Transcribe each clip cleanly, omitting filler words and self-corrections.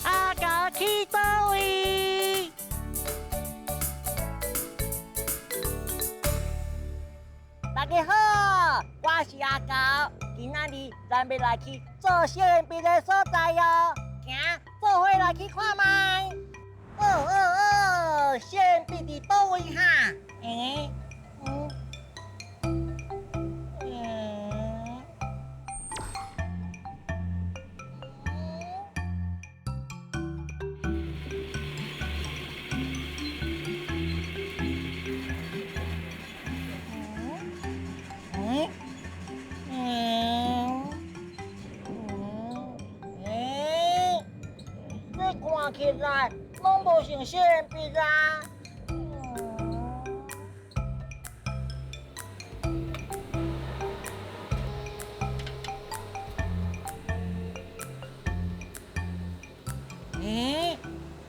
阿狗去佗位？大家好，我是阿狗，今仔日咱欲来去做小鉛笔的所在哦，行，做伙来去看覓。哦哦哦，小鉛笔佇佗位哈？欸，嗯，嗯。嗯嗯嗯，欸，這看起來攏無像小鉛筆啊。欸，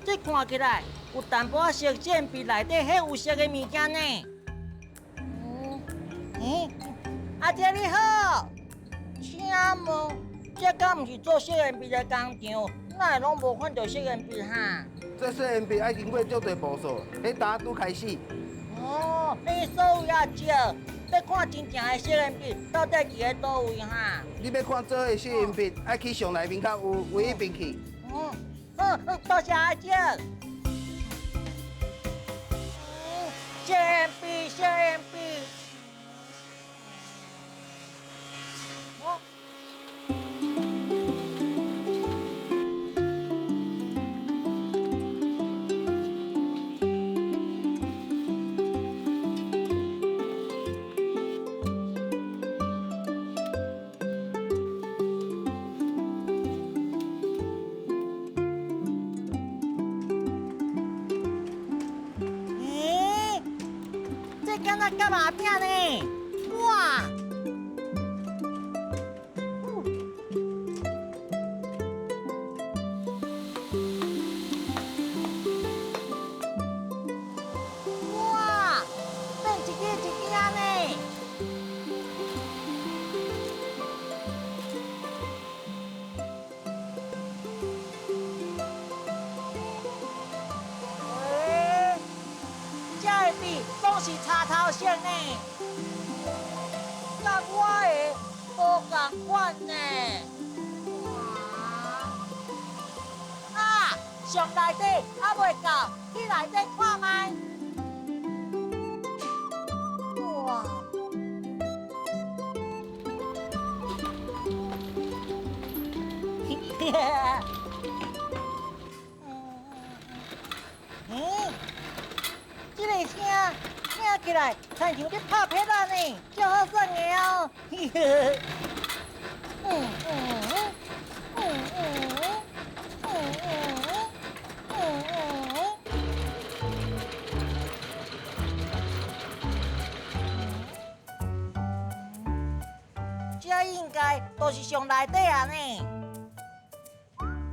這看起來有淡薄仔色鉛筆內底彼有色的物件呢。嗯，欸，阿姐你好，請問這敢毋是做小鉛筆的工廠？哪會攏無看著小鉛筆哈？這小鉛筆愛經過足濟步數，彼今拄開始。哦，彼所謂啊少，欲看真正的小鉛筆到底佇咧佗位哈？你欲看做的小鉛筆，愛去上內面較有，往彼邊去。嗯，好，多謝阿姐。小鉛筆，小鉛筆。欸，這敢若蛤蟆餅呢？哇！哇！變一支一支按呢。欸，這个筆攏是柴頭色呢，佮我的無仝款呢。啊，上內底猶未夠，去內底看覓。哇！嗯，這个聲聽起來親像咧拍拍仔呢，足好耍的哦。嗯嗯嗯嗯嗯嗯嗯。這應該都是上內底啊呢。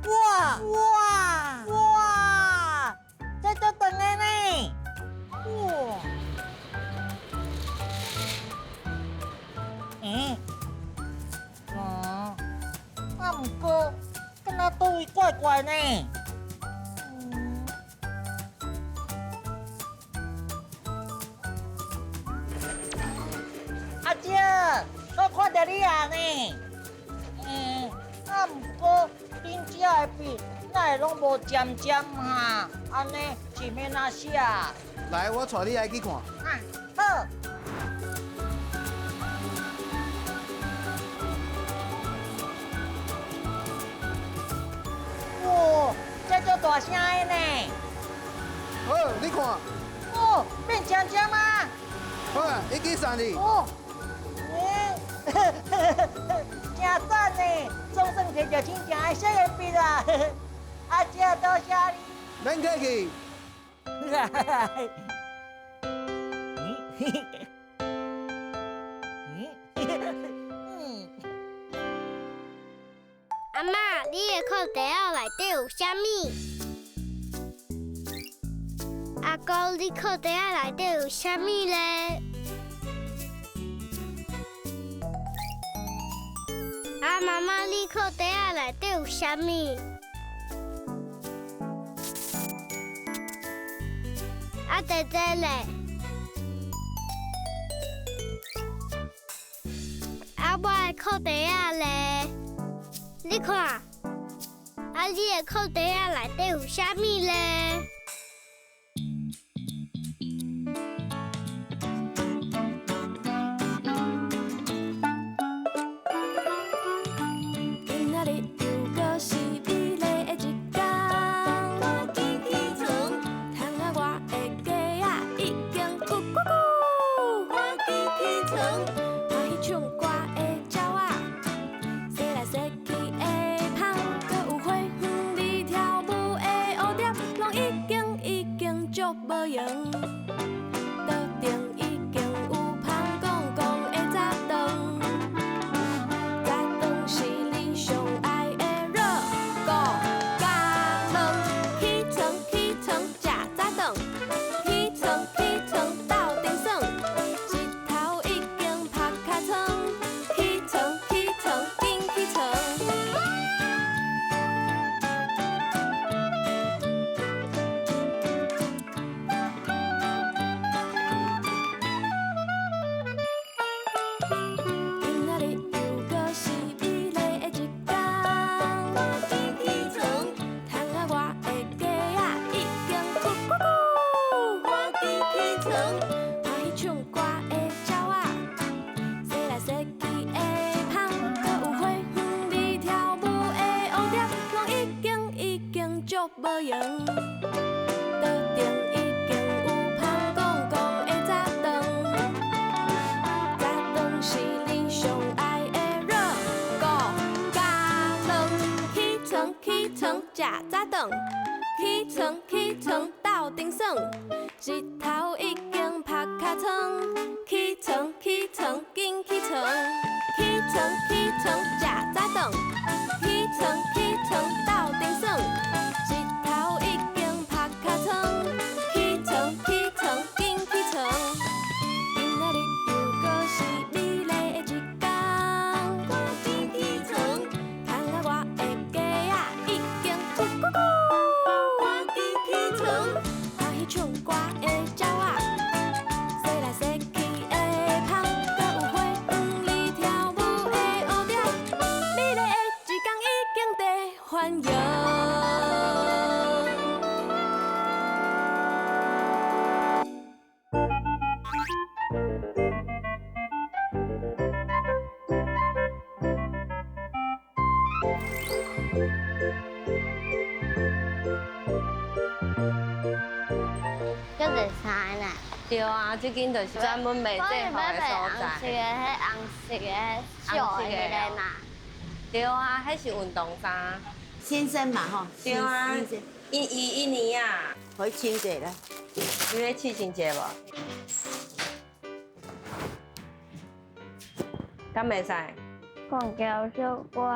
哇哇哇！這足長的呢。哇！欸？啊，毋過，敢若佗位怪怪呢？嗯。阿姐，我看著你啊呢。欸，啊，毋過恁遮的筆哪會攏無尖尖哈？按呢是欲按怎寫？來，我帶你來去看。啊，好。哇，這足大聲的呢！好，你看。哦，變尖尖啊！好啊，一支送你。哦，欸，真讚呢，總算摕著真正愛色的筆啦。阿姐，多謝你。免客氣。阿嬤，你的褲袋仔內底有啥物？阿公，你褲袋仔內底有啥物咧？阿媽媽，你褲袋仔內底有啥物？阿弟弟咧？啊，我的褲袋仔咧？你看，啊，你的褲袋仔內底有啥物咧？今仔日又閣是美麗的一天。趕緊起床，窗仔外的雞仔已經咕咕咕。趕緊起床，歡喜唱歌的鳥仔，踅來踅去的蜂，閣有花園裡跳舞的蝴蝶，攏已經已經足無閒。桌頂已經有芳公公的早頓。早頓是你上愛的熱狗加卵。起床起床食早頓，起床起床鬥陣耍，日頭已經曬尻川。起床起床緊起床。今仔日又閣是美麗的一天。趕緊起床，窗仔外的雞仔已經咕咕咕。趕緊起床，歡喜唱歌的鳥仔，踅來踅去的蜂，閣有花園裡跳舞的蝴蝶，攏已經已經足無閒。桌頂已經有芳公公的早頓。早頓是你上愛的熱狗加卵。起床起床食早頓，起床起床鬥陣耍，日頭已經曬尻川。起床起床緊起床，起床起床食早頓，起床起床鬥陣耍，日頭已經曬尻川。起床起床緊起床。今仔日又閣是美麗的一天。趕緊起床，窗仔外的雞仔已經咕咕咕。趕緊起床，歡喜唱歌的鳥仔，踅來踅去的蜂，閣有花園裡跳舞的蝴蝶，美麗的一天已經在歡迎。足濟衫啦。對啊，這間就是專門賣制服的所在。紅色的、紅色的、小的彼个啦。對啊，彼是運動衫。先生嘛吼。對啊，伊伊一年啊。可以穿者啦。你欲試穿者無？敢袂使？看起來小可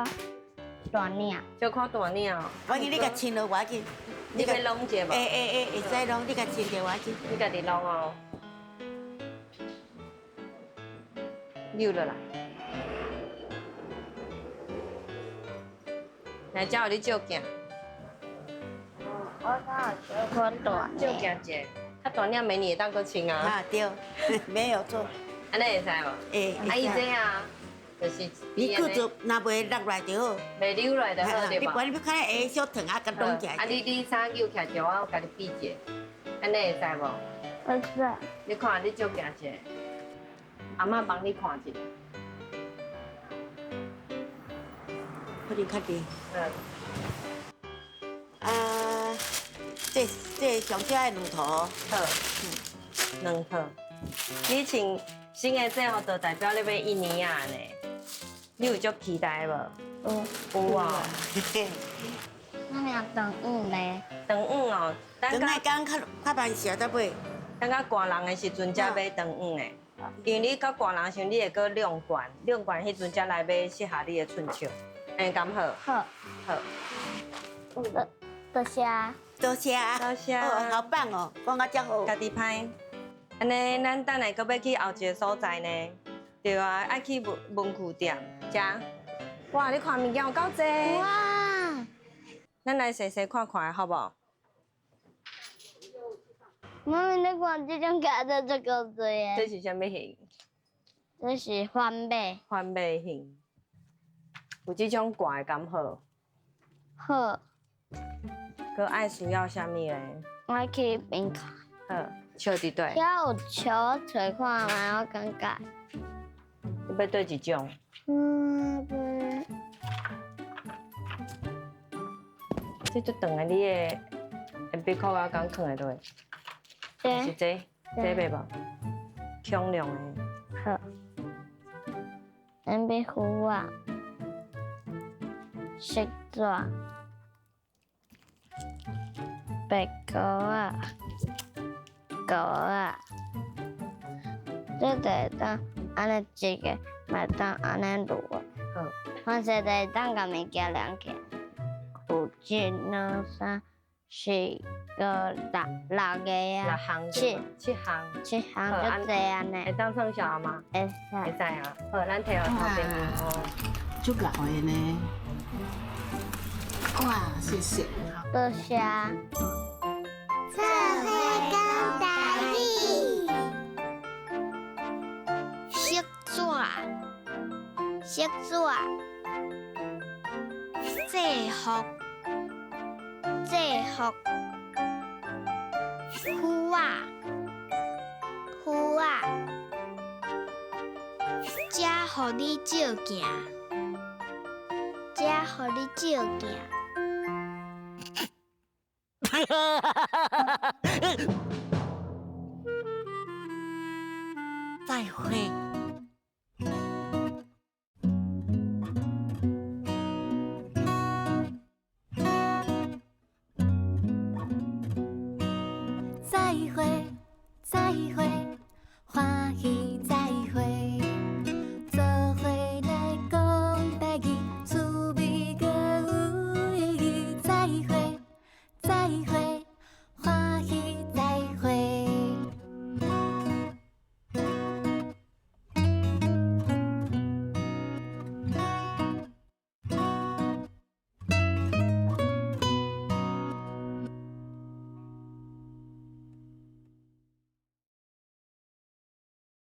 大領。小可大領哦。我見你共穿落無要緊。你欲弄者無？會會會，會使弄，你共穿著無要緊。你家己弄哦。扭落來。來，才有你照鏡。我敢有小可大。照鏡者，較大領明年會當閣穿啊。啊對，沒有錯。按呢會使無？會。啊伊這啊，就是你叫做若袂落來就好。袂溜落來就好對無？你管你看下小長啊，共攏起來。啊你你衫扭起來就我共你比一下，按呢會使無？會使。你看你照鏡者，阿嬤幫你看一下。可能較濟。嗯。啊，這這上少愛兩套。好，兩套。你穿新的制服就代表你欲一年仔呢。你有足期待無？有。有啊。那領長紡咧。長紡哦，等下講較較慢些才買。等較寒人的時陣才買長紡的，因為你較寒人時，你會閣量懸，量懸彼陣才來買適合你的寸尺，按呢敢好？好。好。多謝。多謝。多謝。哦，好棒哦，講甲遮好。家己歹。按呢，咱等下閣欲去後一个所在呢？對啊，愛去文文具店，遮。哇，你看物件有夠濟。哇！咱來細細看看好無？媽咪，你看這種夾子足夠濟的。這是啥物型？這是番麥。番麥型。有這種掛的敢好？好。閣愛需要啥物咧？我去邊看。好，笑佇佗。遐有笑，我揣看覓，我感覺。你欲佗一種？嗯，不。這足長的，你的鉛筆盒仔敢囥會落？是這，這袂無？恐龍的。好。鉛筆盒仔，色紙，白膏仔，膏仔，這就會當按呢一个，嘛會當按呢擼。好。反正就會當共物件連起來。有一、兩、三、四、五、六，六个啊。六項。七。七項。七項足濟按呢。會當創小嗎？會使。會使啊。好，咱提予頭前面哦。足𠢕的呢。哇，謝謝。多謝。做伙講台語。色紙，色紙，制服，制服，浡仔，浡仔，遮予你照鏡，遮予你照鏡。再會。